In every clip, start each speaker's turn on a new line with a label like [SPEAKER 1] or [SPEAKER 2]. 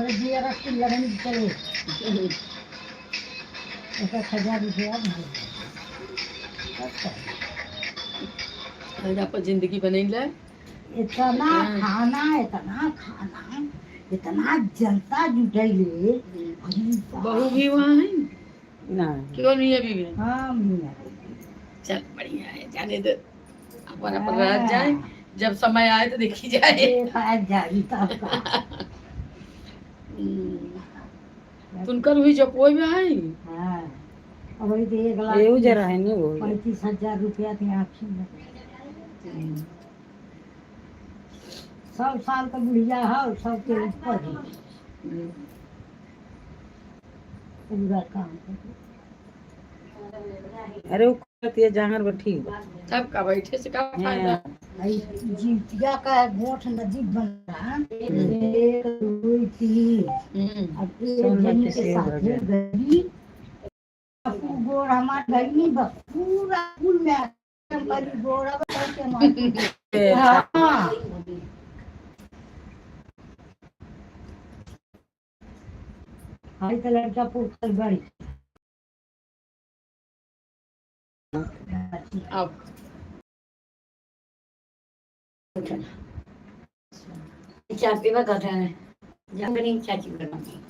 [SPEAKER 1] हमारे जिया रख लगन चले 1,000 रुपया भर।
[SPEAKER 2] अपन जिंदगी बनैले।
[SPEAKER 1] इतना खाना, इतना खाना, इतना जनता जुटैले।
[SPEAKER 2] बहू भी वहाँ है?
[SPEAKER 3] ना।
[SPEAKER 2] क्यों नहीं अभी भी?
[SPEAKER 1] हाँ मियाँ।
[SPEAKER 2] चल बढ़िया है, जाने दो, अपन अपन रह जाए, जब समय आए तो देखी जाए।
[SPEAKER 1] देखा जाई तब का।
[SPEAKER 2] तुनकर हुई जब कोई भी है।
[SPEAKER 1] हाँ अब वही तो 1 लाख
[SPEAKER 3] एहू जरा है नहीं वो।
[SPEAKER 1] 35,000 रुपया थे आँखी में। 100 साल का बुढ़िया है, सबके ऊपर ही पूरा काम करे।
[SPEAKER 3] अरे वो करती है जहाँ पर ठीक बा।
[SPEAKER 2] तब का बैठे से का फायदा?
[SPEAKER 1] भाई जीतिया का गोठ नदी बन रहा, 1 2 3। अब एक
[SPEAKER 3] सोन
[SPEAKER 1] जनी
[SPEAKER 3] मत
[SPEAKER 1] के
[SPEAKER 3] से
[SPEAKER 1] साथ
[SPEAKER 3] भर जाए।
[SPEAKER 1] गई गोड़ हमार गई बस पूरा कुल में पहली गोड़ अब के मार। हाँ हाई तो लड़का पोखर बड़ी।
[SPEAKER 2] अब
[SPEAKER 4] चाय पीवा कहते हैं जानी चाची बनाती।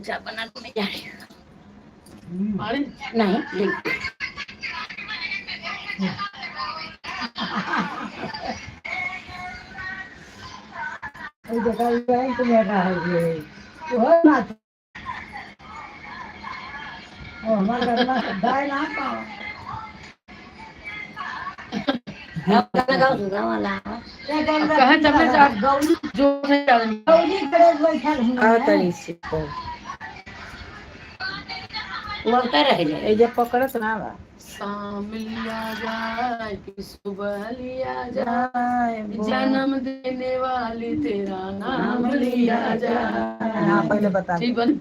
[SPEAKER 4] चाय बना के मैं जा रही हूँ।
[SPEAKER 2] अरे
[SPEAKER 4] नहीं नहीं।
[SPEAKER 1] ओइ देखा बैंक में रह गए वो बात। ओ हमार गन्ना गाय ना पाओ।
[SPEAKER 4] लगाओ सुधा वाला।
[SPEAKER 2] कहे तब ना
[SPEAKER 1] गौरी
[SPEAKER 2] जो नहीं आदमी
[SPEAKER 1] गौरी करे बैठल हूँ।
[SPEAKER 3] आओ तनी से पर।
[SPEAKER 4] बोलता रह जाए।
[SPEAKER 3] ए जे पकड़त ना बा।
[SPEAKER 2] शाम लिया जाए कि सुबह लिया जाए, जन्म देने वाली तेरा नाम लिया जाए।
[SPEAKER 3] हाँ पहले बता।
[SPEAKER 2] ठीक बन।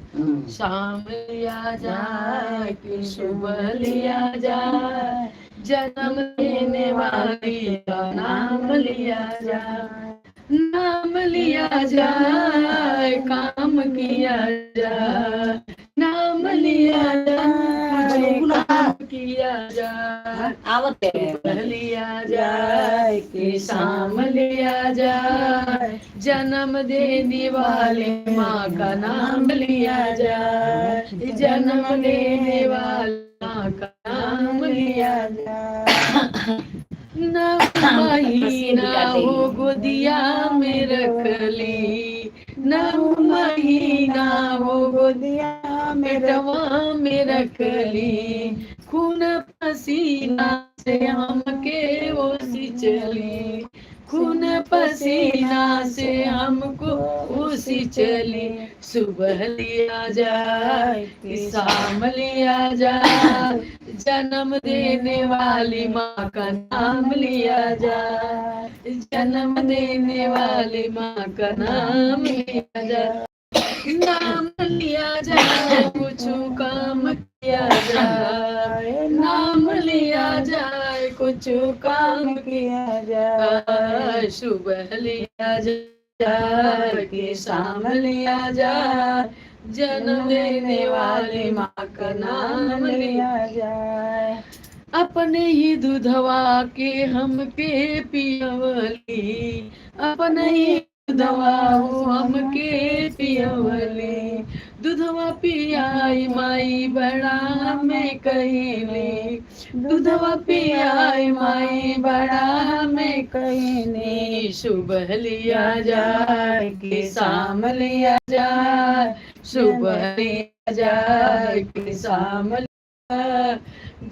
[SPEAKER 2] शाम लिया जाए कि सुबह लिया जाए, जन्म देने वाली का नाम लिया जाए, नाम लिया जाए, काम किया जाए, नाम लिया जाए, कुछ काम किया जाए,
[SPEAKER 4] आवत है।
[SPEAKER 2] सुबह लिया जाए कि शाम लिया जाए, जन्म देने वाले माँ का नाम लिया जाए, जन्म देने वाले माँ का नाम लिया जाए। नौ महीना हो गोदिया में रख ली, 9 महीना हो गोदिया में रवा में रख ली, खून पसीना से हमके वो सिंचली, खून पसीना से हमको वो सिंचली। सुबह लिया जाए कि शाम लिया जाए, जन्म देने वाली माँ का नाम लिया जाए, जन्म देने वाली माँ का नाम लिया जाए, नाम लिया जाए, कुछ काम किया जाए, नाम लिया जाए, कुछ काम
[SPEAKER 3] किया जाए।
[SPEAKER 2] जाए। सुबह लिया जाए कि शाम लिया जाए, जन्म देने वाली माँ का नाम लिया
[SPEAKER 3] जाए।
[SPEAKER 2] अपने ही दूधवा के हमके पियवली, अपने ही दूधवा हो हमके पियवली, दूधवा पियाई माई बड़ा में कहीली, दूधवा पियाई माई बड़ा में कहीली। सुबह लिया जाए कि शाम लिया जाए, सुबह लिया जाए कि शाम लिया,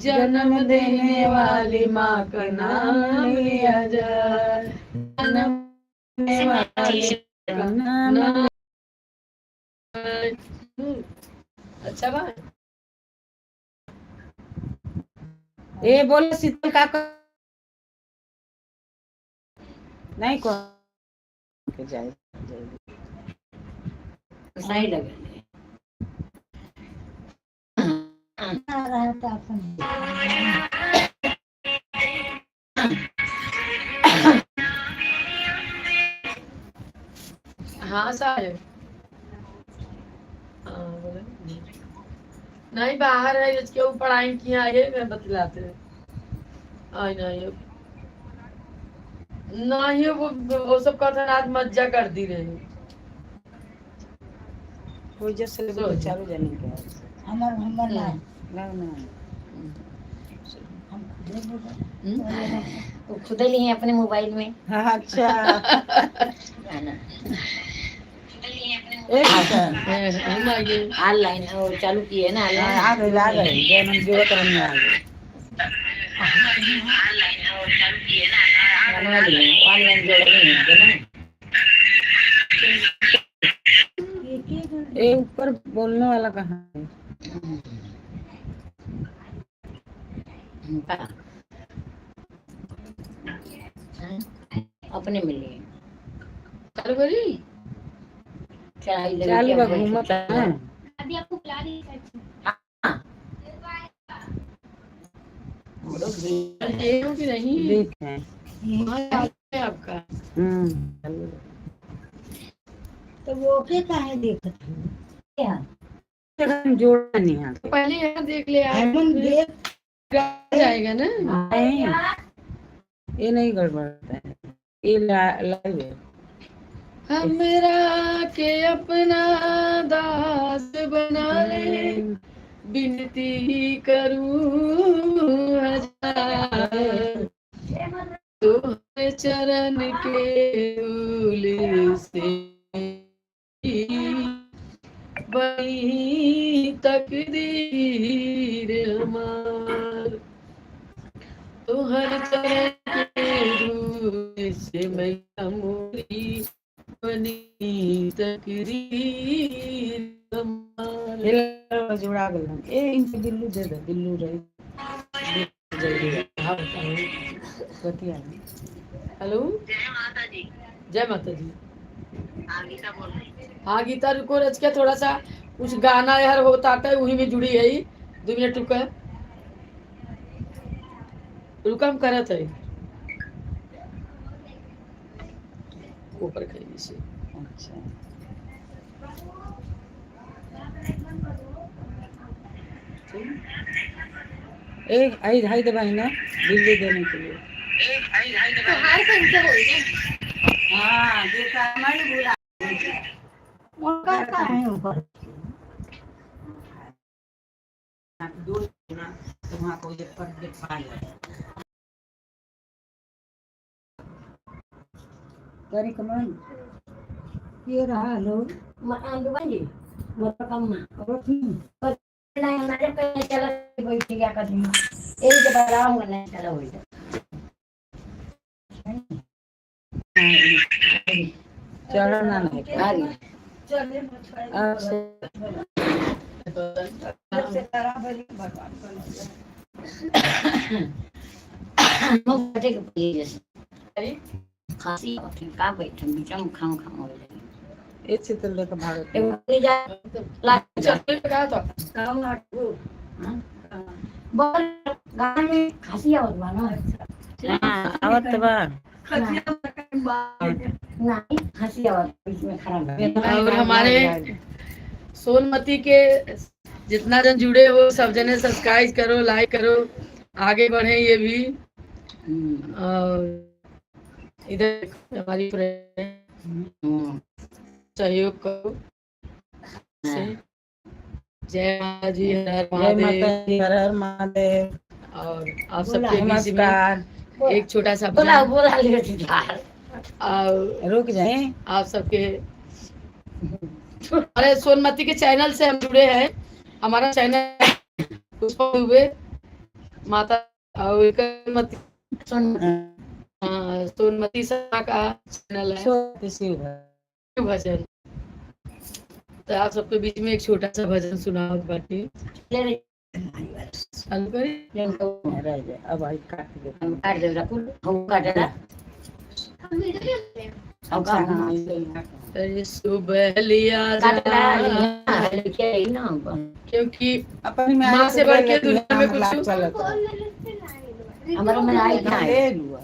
[SPEAKER 2] जन्म देने वाली माँ का नाम लिया जाए, जन्म देने वाली का नाम। अच्छा बा।
[SPEAKER 3] ए बोलो शीतल का नहीं को के जाए।
[SPEAKER 4] सही लगे।
[SPEAKER 1] ना रहता अपन।
[SPEAKER 2] हाँ साहब। हाँ बोले। नहीं बाहर है, इसके ऊपर आई किया आए मैं बतलाते हैं। आई नहीं नहीं वो सब कहते आज मज्जा कर दी रही।
[SPEAKER 3] कोई जैसे
[SPEAKER 2] सो।
[SPEAKER 3] चालू जाने के
[SPEAKER 1] हमर हमर ना
[SPEAKER 3] ना ना
[SPEAKER 1] हम खुदे बोले।
[SPEAKER 4] वो खुद ही लिए अपने मोबाइल में।
[SPEAKER 3] हाँ, अच्छा।
[SPEAKER 4] गाना।
[SPEAKER 3] एक मिनट।
[SPEAKER 2] हम आइए।
[SPEAKER 4] ऑनलाइन वो चालू किए ना।
[SPEAKER 3] हाँ, आ गए आ गए, जय हम जोड़त रहने आ गए।
[SPEAKER 4] गाना लिए ऑनलाइन जोड़ रहे हैं ना।
[SPEAKER 1] एक एक
[SPEAKER 3] ए ऊपर बोलने वाला कहाँ है?
[SPEAKER 4] हाँ। अपने मिले।
[SPEAKER 2] चालू करी।
[SPEAKER 4] चढ़ाई लगी।
[SPEAKER 3] चालू बा
[SPEAKER 4] क्या
[SPEAKER 3] घूमत है।
[SPEAKER 5] अभी आपको बुला रही है।
[SPEAKER 4] बोलो भी।
[SPEAKER 2] ये हो कि नहीं?
[SPEAKER 3] देख हैं।
[SPEAKER 2] हाँ, चालू है आपका।
[SPEAKER 3] हम्म।
[SPEAKER 1] तो वो के काहे देखत हो?
[SPEAKER 4] क्या?
[SPEAKER 3] हम जोड़ा नहीं है।
[SPEAKER 2] पहले यहाँ देख ले यार।
[SPEAKER 1] हमन देख
[SPEAKER 2] जाएगा ना।
[SPEAKER 3] नहीं, ये नहीं गड़बड़ता है, ये लाइव है।
[SPEAKER 2] हमरा के अपना दास बना ले, विनती करूं हजार, तुहरे चरण के धूल से बनी तकदीर हमार, तुहर चरण के धूल से मैया मोरी बनी तकदीर हमार।
[SPEAKER 3] ये जोड़ा गल हम। ए इनके बिल्लू दे दे, बिल्लू रही जल्दी।
[SPEAKER 2] हाँ बताओ।
[SPEAKER 3] बतिया।
[SPEAKER 2] हेलो, जय माता जी। हाँ गीता, रुको रच के थोड़ा सा कुछ गाना यार होता है, वही में जुड़ी है। 2 मिनट रुका रुका, हम करत है ऊपर कहीं से।
[SPEAKER 3] अच्छा, एक आई ढाई दबाई ना बिल्ली देने के लिए।
[SPEAKER 5] हार संख्या बोल।
[SPEAKER 3] हाँ, देखा मैं बोला।
[SPEAKER 1] उनका काहे ऊपर?
[SPEAKER 3] दूर ना तो वहाँ को ये पर दिखा करी कमल।
[SPEAKER 1] ये रहा लोग।
[SPEAKER 4] जी मोर कम।
[SPEAKER 1] रोटी।
[SPEAKER 4] नहीं, हमारे पहले चला बैठ गया कभी एक के बाद नहीं चला हो जाए।
[SPEAKER 3] चढ़ना नहीं।
[SPEAKER 4] अरे।
[SPEAKER 1] चले।
[SPEAKER 3] अच्छा।
[SPEAKER 1] से तारा बलि भगवान बन।
[SPEAKER 4] हम बैठे के पड़ी जैसे खांसी का बैठे बीच में खाऊं खाऊं हो जाए।
[SPEAKER 3] एक से तो लेकर भागत।
[SPEAKER 4] एक ले जा ला।
[SPEAKER 2] चल कहा था।
[SPEAKER 1] काम हटो।
[SPEAKER 4] बोल, गाना में खांसी आवत बा ना।
[SPEAKER 3] हाँ, आवत बा।
[SPEAKER 4] नहीं, खांसी आवत बीच में खराब।
[SPEAKER 2] और हमारे सोनमती के जितना जन जुड़े हो, सब जने सब्सक्राइब करो, लाइक करो, आगे बढ़े ये भी। और इधर हमारी फ्रेंड, सहयोग करो से। जय माता जी, हर हर
[SPEAKER 3] जय
[SPEAKER 2] महादेव।
[SPEAKER 3] माता जी, हर हर महादेव।
[SPEAKER 2] और आप सबके बीच में
[SPEAKER 3] नमस्कार।
[SPEAKER 2] एक छोटा सा
[SPEAKER 4] बोला
[SPEAKER 2] भजन।
[SPEAKER 4] बोला ले यार।
[SPEAKER 2] और
[SPEAKER 3] रुक जाए।
[SPEAKER 2] आप सबके हमारे सोनमती के चैनल से हम जुड़े हैं। हमारा चैनल पुष्पा दुबे माता और मती।
[SPEAKER 4] सुन।
[SPEAKER 2] हाँ, सोनमती शर्मा का चैनल है।
[SPEAKER 3] सोती शिव।
[SPEAKER 2] भजन तो आप सबके बीच में एक छोटा सा भजन सुनाओ बाटी।
[SPEAKER 4] ले रे।
[SPEAKER 2] चालू करी।
[SPEAKER 3] रह जाए, अब आई काट दे।
[SPEAKER 4] काट दे रकुल, हम काट दे।
[SPEAKER 3] अच्छा, हाँ, ये
[SPEAKER 2] अरे सुबह लिया
[SPEAKER 4] काट
[SPEAKER 2] जा
[SPEAKER 4] लिखे रही ना।
[SPEAKER 2] क्योंकि
[SPEAKER 3] अपनी में
[SPEAKER 2] माँ से बढ़ के दुनिया में कुछ
[SPEAKER 3] चलत
[SPEAKER 4] हमारा में आई ना
[SPEAKER 3] ले लुआ।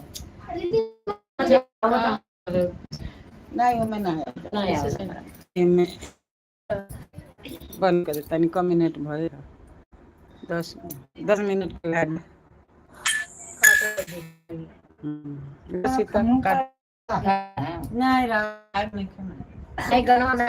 [SPEAKER 3] नहीं ओमे ना है।
[SPEAKER 4] नहीं आवत।
[SPEAKER 3] एमे बंद कर तनी कम मिनट भइल। 10 10 मिनट के लाग। सीता काट नहीं रहा नहीं खाना।
[SPEAKER 4] नहीं गना ना।